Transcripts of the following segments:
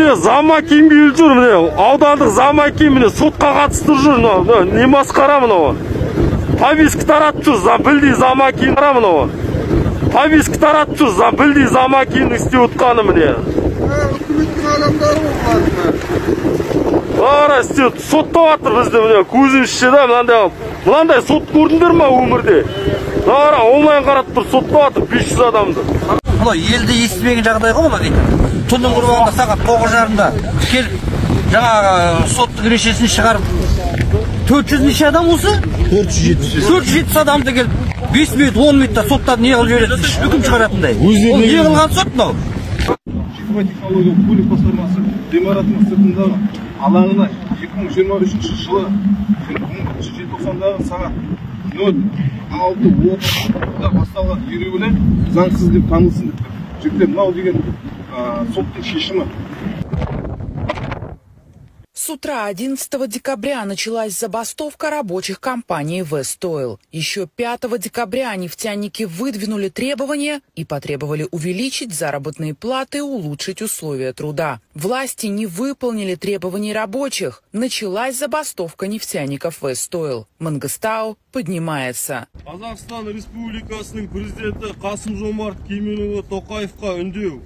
Міне замаким келіп жүр, міне аудандық замаким, міне сотқа қатыстырып жүр. Мынау не масқара мынау? Повестка таратып жүр, білдей замаким мынау. Повестка таратып жүр, білдей замакимнің істеп отқаны міне. Үкіметтің адамдары ғой. Қара істеп соттап жатыр бізді, міне көзімізше да мынандай сот көрдіңдер ма өмірде? Қара онлайн қаратып тұр, соттап жатыр 500 адамды. Мынау елде естімеген жағдай ғой мына дейтін. Түннің бір уағында сағат 9:30-да келіп жаңағы соттың решесін шығарып 400 неше адам осы? 470. 470 адамды келіп 5 минут 10 минутта соттан не қылып жібереді, үкім шығаратындай. Ол не қылған сот мынау? Жиырма технология көлік басқармасы ғимаратының сыртындағы алаңына 2023 жылы 11 желтоқсандағы сағат 06:30-да басталған ереуілі заңсыз деп танылсын деп тұр. Жігіттер, мынау деген соттың шешімі. С утра 11 декабря началась забастовка рабочих компании «Вестойл». Еще 5 декабря нефтяники выдвинули требования и потребовали увеличить заработные платы и улучшить условия труда. Власти не выполнили требований рабочих. Началась забастовка нефтяников «Вестойл». Мангыстау поднимается. Қазақстан Республикасының президенті Қасым-Жомарт Кемелұлы Тоқаевқа үндеу.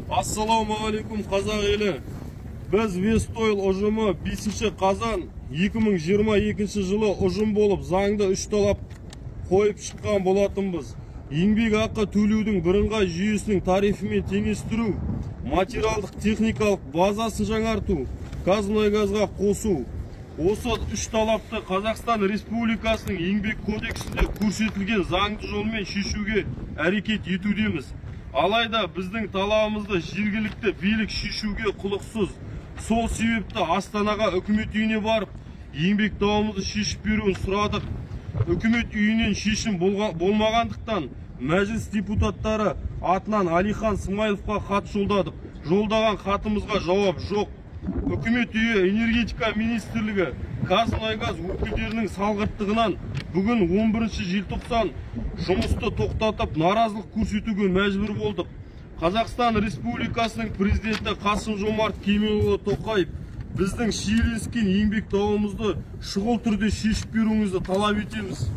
Ассалаумағалейкум, қазақ елі. Біз Вестойл ұжымы 5 қазан 2022 жылы ұжым болып заңды үш талап қойып шыққан болатынбыз. Еңбек ақы төлеудің бірыңғай жүйесінің тарифімен теңестіру, материалдық техникалық базасын жаңарту, ҚазМұнайГазға қосу. Осы үш талапты Қазақстан Республикасының еңбек кодексінде көрсетілген заңды жолмен шешуге әрекет етудеміз. Алайда біздің талабымызды жергілікті билік шешуге құлықсыз. Сол себепті Астанаға үкімет үйіне барып, еңбек дауымызды шешіп беруін сұрадық. Үкімет үйінен шешім болмағандықтан мәжіліс депутаттары атынан Алихан Смайловқа хат жолдадық. Жолдаған хатымызға жауап жоқ. Үкімет үйі, энергетика министрлігі, ҚазМұнайГаз өкілдерінің салғырттығынан бүгін 11 желтоқсан жұмысты тоқтатып, наразылық көрсетуге мәжбүр болдық. Қазақстан Республикасының президенті Қасым-Жомарт Кемелұлы Тоқаев біздің шиеленіскен еңбек дауымызды шұғыл түрде шешіп беруіңізді талап етеміз.